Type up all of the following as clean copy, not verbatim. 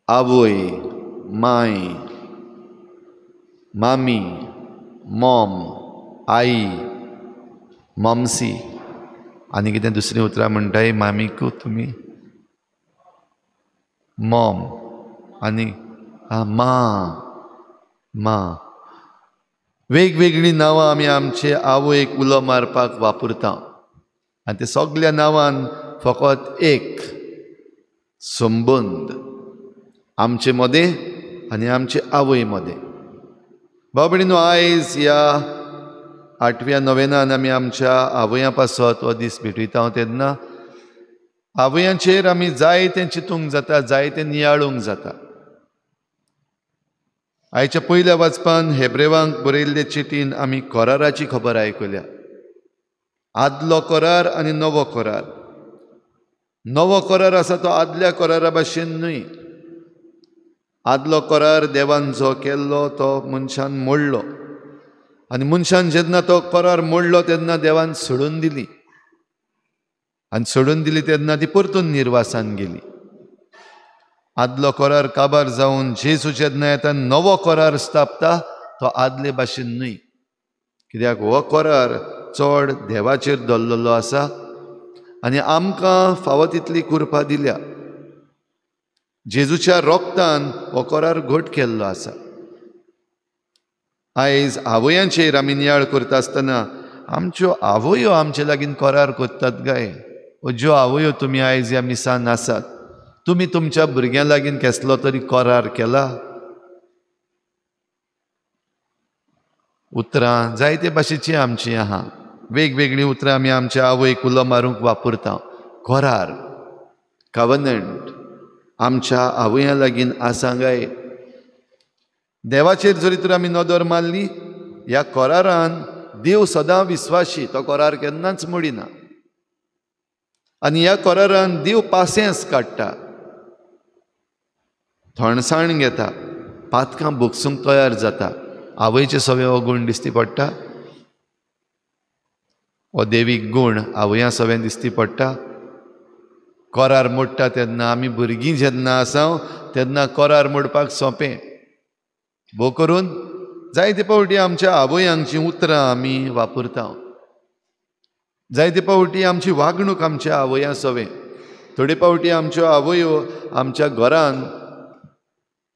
आवय, माय, मामी, मॉम, आई, मॉमसी आनी कितें दुसरीं उतरां म्हणटाय मामीकू तुमी? मॉम आनी मां, मां. वेगवेगळीं नांवां आमी आमचे आवयक उलो मारपाक वापरता आनी ते सगल्या नांवान फकत एक संबंद आमचे मदें आनी आमचे आवय मदें. भाव भयणीनो, आयज ह्या आठव्या नोवेनान आमी आमच्या आवयां पासत हो दीस भेटयता तेन्ना आवयांचेर आमी जायतें चिंतूंक जाता, जायतें नियाळूंक जाता. आयच्या पयल्या वाचपान हेब्रेवांक बरयल्ले चिटीन आमी कराराची खबर आयकल्या. आदलो करार आनी नवो करार. नवो करार आसा तो आदल्या करारा भाशेन न्हय. आदलो करार देवान जो केल्लो तो मनशान मोडलो आनी मनशान जेन्ना तो करार मोडलो तेन्ना देवान सोडून दिली आनी सोडून दिली तेन्ना ती परतून निर्वासान गेली. आदलो करार काबार जावन जेजू जेन्ना येता नवो करार स्थापता तो आदले भाशेन न्हय. कित्याक हो करार चड देवाचेर दवरलेलो आसा आनी आमकां फावो तितली कृपा दिल्या. जेजूच्या रोगतान हो करार घट केल्लो आसा. आयज आवयांचेर आमी नियाळ करता आसतना आमच्यो आवयो आमचे लागीं करार करतात काय? ज्यो आवयो तुमी आयज ह्या मिसान आसात, तुमी तुमच्या भुरग्यां लागीं केसलो तरी करार केला? उतरां जायते भाशेचीं आमचीं आहा, वेगवेगळीं उतरां आमी आमच्या आवयक उलो मारूंक वापरता. करार, कवनंट आमच्या आवयां लागीं आसा काय? देवाचेर जरी तर आमी नदर मारली, ह्या करारान देव सदां विस्वाशी, तो करार केन्नाच मोडिना. आनी ह्या करारान देव पासेंस काडटा, थंडसाण घेता, पातकां भोगसूंक तयार जाता. आवयचे सगळे हो गूण दिसती पडटा, हो देवीक गूण आवयां सगळें दिसती पडटा. करार मोडटा तेन्ना आमी भुरगीं जेन्ना आसा तेन्ना करार मोडपाक सोंपें. भोव करून जायते फावटी आमच्या आवयांची उतरां आमी वापरता, जायते फावटी आमची वागणूक आमच्या आवयां सवें. थोडे फावटी आमच्यो आवयो आमच्या घरान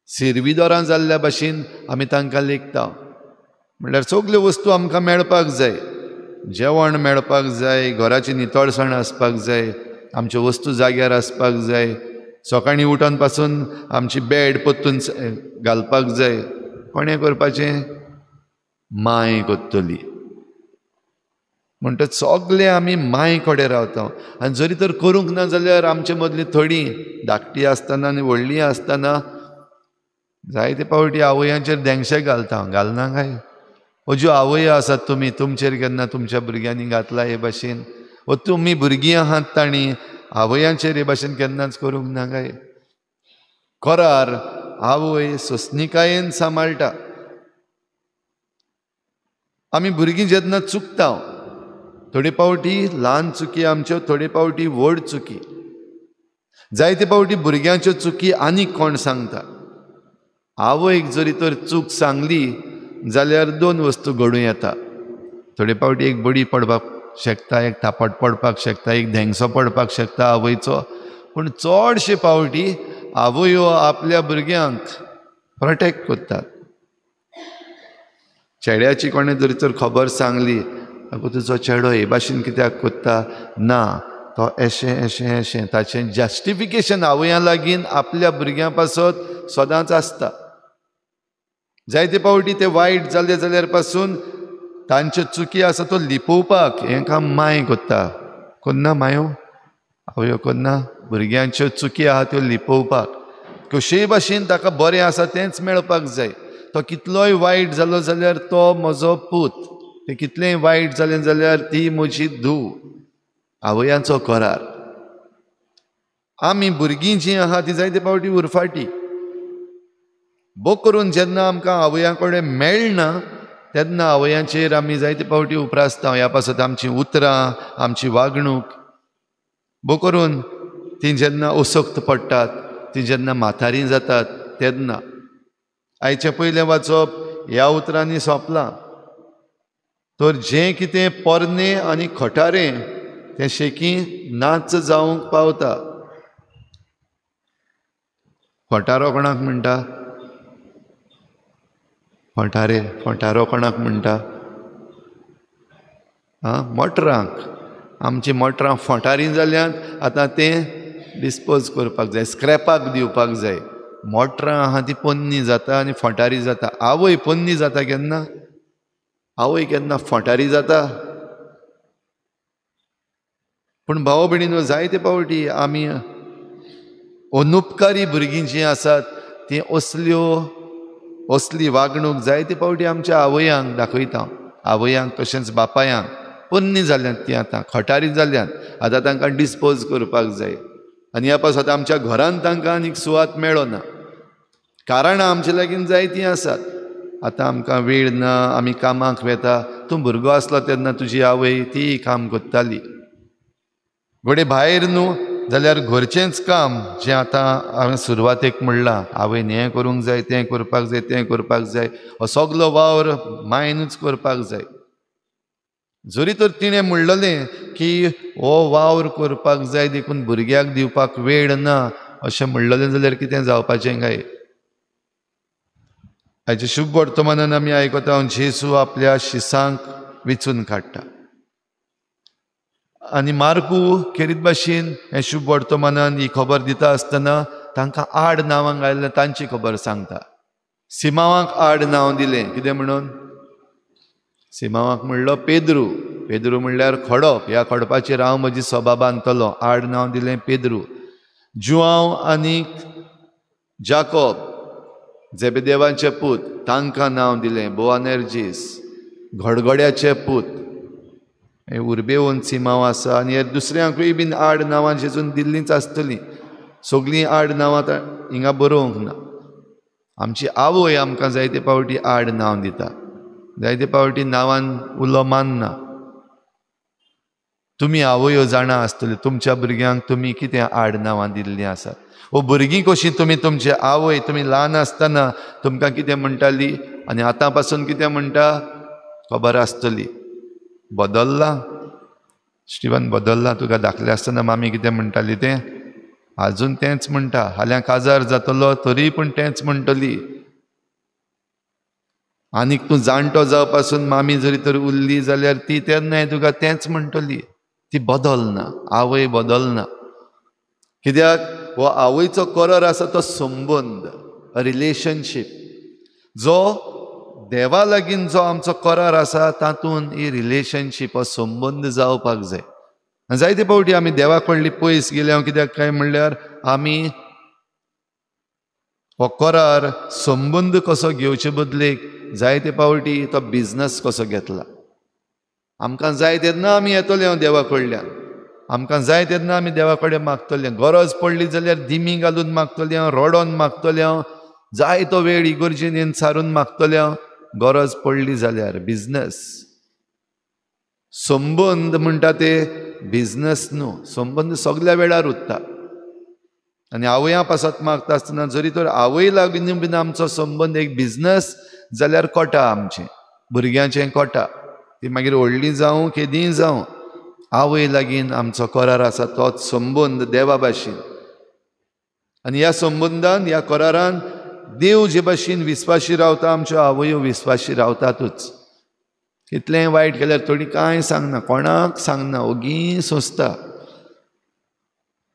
सिरवीदोरां जाल्ल्या भाशेन आमी तांकां लेखता. म्हणल्यार सगल्यो वस्तू आमकां मेळपाक जाय, जेवण मेळपाक जाय, घराची नितळसाण आसपाक जाय, आमच्यो वस्तू जाग्यार आसपाक जाय, सकाळीं उठोन पासून आमची बेड परतून घालपाक जाय. कोणें करपाचें? मांय करतली. म्हणटच सगळे आमी मांय कडेन रावता. आनी जरी तर करूंक ना जाल्यार आमचे मदलीं थोडीं धाकटी आसतना आनी व्हडलीं आसतना जायते फावटी आवयांचेर धेंगशे घालता. घालना काय? ज्यो आवयो आसात तुमी, तुमचेर केन्ना तुमच्या भुरग्यांनी घातला हे भाशेन? वो तुमी भुरगीं आहात तांणी आवयांचेर हे भाशेन केन्नाच करूंक ना काय? करार आवय सोंसणीकायेन सांबाळटा. आमी भुरगीं जेन्ना चुकता, थोडे फावटी ल्हान चुकी आमच्यो, थोडे फावटी व्हड चुकी, जायते फावटी भुरग्यांच्यो चुकी आनीक कोण सांगता. आवयक जरी तर चूक सांगली जाल्यार दोन वस्तू घडूं येता. थोडे फावटी एक बडी पडपाक शकता, एक थापट पडपाक शकता, एक धेंगसो पडपाक शकता आवयचो. पूण चडशे फावटी आवयो आपल्या भुरग्यांक प्रोटेक्ट करतात. चेड्याची कोणें जरी तर खबर सांगली, आगो तुजो चेडो हे भाशेन कित्याक करता? ना, तो एशें एशें एशें, ताचें जस्टिफिकेशन आवयां लागीं आपल्या भुरग्यां पासत सदांच आसता. जायते फावटी ते वायट जाले जाल्यार पासून तांच्यो चुकी आसा तो लिपोवपाक हें काम मांय करता. कोन्ना मायो? आवयो कोन्ना भुरग्यांच्यो चुकी आहा त्यो लिपोवपाक. कशेय भाशेन ताका बरें आसा तेंच मेळपाक जाय. तो कितलोय वायट जालो जाल्यार तो म्हजो पूत, तें कितलेंय वायट जालें जाल्यार ती म्हजी धूव. आवयांचो करार. आमी भुरगीं जीं आहा ती जायते फावटी उरफाटी. भोव करून जेन्ना आमकां आवयां कडेन मेळना तेन्ना आवयांचेर आमी जायते फावटी उप्रासता. ह्या पासत आमचीं उतरां, आमची वागणूक. भोव करून तीं जेन्ना असक्त पडटात, ती जेन्ना म्हातारी जातात तेन्ना. आयचें पयलें वाचप ह्या उतरांनी सोंपलां. तर जें कितें पोरणें आनी खटारें तें शेकी नाच जावंक पावता. खटारो कोणाक म्हणटा? खटारे, खटारो कोणाक म्हणटा? आं, मोटरांक. आमची मोटरां फोटारी जाल्यात, आतां तें डिस्पोज करपाक जाय, स्क्रॅपाक दिवपाक जाय. मोटरां आहा ती पोन्नी जाता आनी फोटारी जाता. आवय पोन्नी जाता केन्ना? आवय केन्ना फोटारी जाता? पूण भाव भयणीनो, जायते पावटी आमी अनुपकारी भुरगीं जीं आसात तीं असल्यो असली वागणूक जायते पावटी आमच्या आवयांक दाखयता. आवयांक तशेंच बापायांक. पोन्नी जाल्यात ती, आतां खटारी जाल्यात, आतां तांकां डिस्पोज करपाक जाय. आनी ह्या पासत आमच्या घरांत तांकां आनीक सुवात मेळना. कारणां आमचे लागीं जायतीं आसात. आतां आमकां वेळ ना, आमी कामाक वेता. तूं भुरगो आसलो तेन्ना तुजी आवय ती काम करताली. घडये भायर न्हू जाल्यार घरचेंच काम जें आतां हांवें सुरवातेक म्हणलां, आवयन हें करूंक जाय, तें करपाक जाय, तें करपाक जाय, हो सगलो वावर मायनूच करपाक जाय. जरी तर तिणें म्हणलें की हो वावर करपाक जाय देखून भुरग्याक दिवपाक वेळ ना अशें म्हणलें जाल्यार कितें जावपाचें काय? आयच्या शुभ वर्तमानान आमी आयकता, जेजू आपल्या शिसांक विचून काडटा. आनी मार्कू खेरीत भाशेन हें शुभ वर्तमानान ही खबर दिता आसतना तांकां आड नांवां घायल्लें तांची खबर सांगता. सिमांवाक आड नांव दिलें, कितें म्हणून? सिमांवाक म्हणलो पेद्रू. पेद्रू म्हणल्यार खडप. ह्या खडपाचेर हांव म्हजी सभा बांदतलो. आड नांव दिलें पेद्रू. जुआंव आनी जाकोब, जेबेदेवाचे पूत, तांकां नांव दिलें बोआनेर्जीस, घडघड्याचे पूत. हे उर्बेवन सिमांव आसा आनी हे दुसऱ्यांकूय बीन आड नांवां जेजून दिल्लींच आसतलीं. सगळीं आड नांवां हिंगा बरोवंक ना. आमची आवय आमकां जायते पावटी आड नांव दिता, जायते पावटी नांवान उलो मानना. तुमी आवयो जाणा आसतल्यो तुमच्या भुरग्यांक तुमी कितें आड नांवां दिल्लीं आसात. ओ भुरगीं कशीं तुमी तुमचे आवय तुमी ल्हान आसतना तुमकां कितें म्हणटाली आनी आतां पासून कितें म्हणटा खबर आसतली. बदल्लां स्टिवन, बदल्लां. तुका धाकलें आसतना मामी कितें म्हणटाली तें आजून तेंच म्हणटा. फाल्यां काजार जातलो तरी पूण तेंच म्हणटली. आनीक तूं जाणटो जावपासून मामी जरी तर उरली जाल्यार ती तेन्नाय तुका तेंच म्हणटली. ती बदलना, आवय बदलना. कित्याक? हो आवयचो करार आसा तो संबंद, रिलेशनशीप. जो देवा लागीं जो आमचो करार आसा तातूंत ही रिलेशनशीप, हो संबंद जावपाक जाय. जायते फावटी आमी देवा कडली पयस गेल्या. कित्याक काय म्हणल्यार आमी हो करार संबंद कसो घेवचे बदलेक जायते फावटी तो बिजनस कसो घेतला. आमकां जाय तेन्ना आमी येतले देवा कडल्यान, आमकां जाय तेन्ना आमी देवा कडेन मागतले. गरज पडली जाल्यार दिमी घालून मागतले हांव, रडोन मागतले हांव, जाय तो वेळ इगर्जेन सारून मागतले हांव. गरज पडली जाल्यार बिजनस. संबंद म्हणटा ते बिजनस न्हू, संबंद सगल्या वेळार उरता. आनी आवया पासत मागता आसतना जरी तर आवय लागीं बीन आमचो संबंद एक बिजनस जाल्यार कोटा आमचें, भुरग्यांचें कोटा. ती मागीर व्हडली जावं केदींय जावं, आवय लागीं आमचो करार आसा तोच संबंद देवा भाशेन. आनी ह्या संबंदान, ह्या करारान देव जे भाशेन विस्वाशी रावता, आमच्यो आवयो विस्वाशी रावतातूच. कितलेंय वायट केल्यार थोडी कांय सांगना, कोणाक सांगना, ओगी सोंसता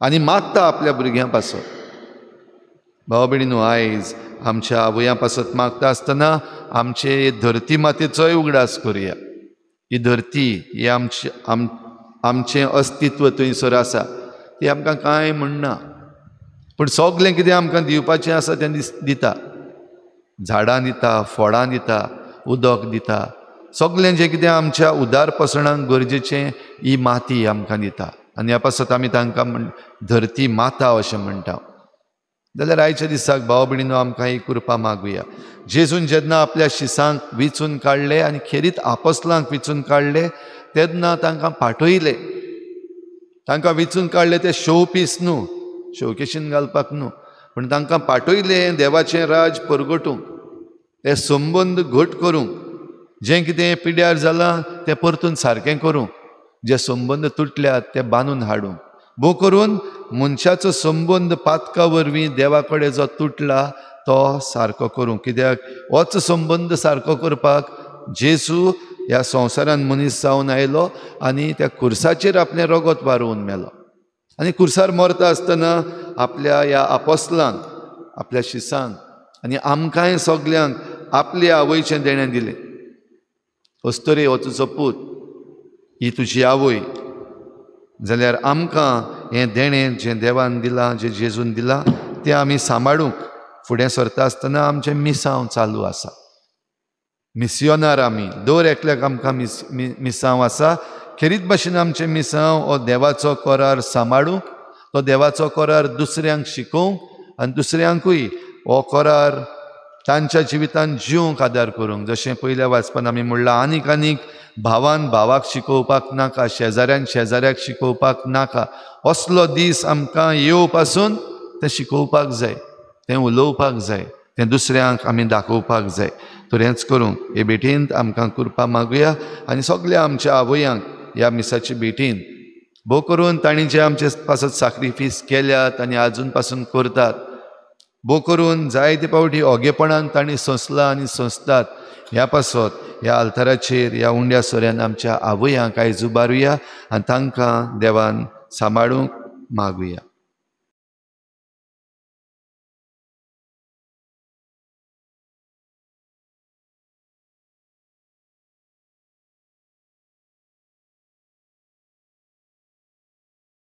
आनी मागता आपल्या भुरग्यां पासत. भाव भयणीनो, आयज आमच्या आवयां पासत मागता आसतना आमचे धरती मातेचोय उगडास करुया. ही धरती ही आमची आमचें अस्तित्व थंयसर आसा, ती आमकां कांय म्हणना, पूण सगलें कितें आमकां दिवपाचें आसा तें दिता. झाडां दिता, फळां दिता, उदक दिता, सगलें जें कितें आमच्या उदारपसणाक गरजेचें ही माती आमकां दिता. आनी ह्या पासत आमी तांकां धरती माता अशें म्हणटा. जाल्यार आयच्या दिसाक भाव भयणीनो आमकां ही कृपा मागुया. जेजून जेन्ना आपल्या शिसांक विचून काडले आनी खेरीत आपोस्लांक विचून काडले तेन्ना तांकां पाठयले. तांकां विचून काडले ते शो पीस न्हू, शोकेशीन घालपाक न्हू, पूण तांकां पाठयलें देवाचें राज परगटूंक, ते संबंद घट करूंक, जें कितें पिड्यार जालां तें परतून सारकें करूंक, जे संबंद तुटल्यात ते बांदून हाडूंक. भोव करून मनशाचो संबंद पातका वरवीं देवा कडेन जो तुटला तो सारको करूंक. कित्याक होच संबंद सारको करपाक जेजू ह्या संवसारान मनीस जावन आयलो आनी त्या खुर्साचेर आपलें रगत वारोवन मेलो. आनी खुर्सार मरता आसतना आपल्या ह्या आपोसलांक, आपल्या शिसांक आनी आमकांय सगल्यांक आपले आवयचें देणें दिलें. अस्तुरे, हो तुजो पूत, ही तुजी आवय. जाल्यार आमकां हें देणें जें देवान दिलां, जें जेजून दिलां, तें आमी सांबाळूंक फुडें सरता आसतना आमचें मिसांव चालू आसा. मिसियोनार आमी, दर एकल्याक आमकां मिसांव आसा. खेरीत भाशेन आमचें मिसांव हो देवाचो करार सांबाळूंक, तो देवाचो करार दुसऱ्यांक शिकोवंक आनी दुसऱ्यांकूय हो करार तांच्या जिवितान जिवंक आदार करूंक. जशें पयल्या वाचपान आमी म्हणलां, आनीक आनीक भावान भावाक शिकोवपाक नाका, शेजाऱ्यान शेजाऱ्याक शिकोवपाक नाका. असलो दीस आमकां येवपासून तें शिकोवपाक जाय, तें उलोवपाक जाय, तें दुसऱ्यांक आमी दाखोवपाक जाय. तर हेंच करूंक हे भेटींत आमकां कृपा मागुया आनी सगल्या आमच्या आवयांक ह्या मिसाचे भेटीन भोव करून तांणी जे आमचे पासत साक्रिफीस केल्यात आनी आजून पासून करतात, भोव करून जायते फावटी ओगेपणान तांणी सोंसलां आनी सोंसतात. ह्या पासत ह्या आल्ताराचेर ह्या उंड्या सोऱ्यान आमच्या आवयांक आयज उबारुया आनी तांकां देवान सांबाळूंक मागुया.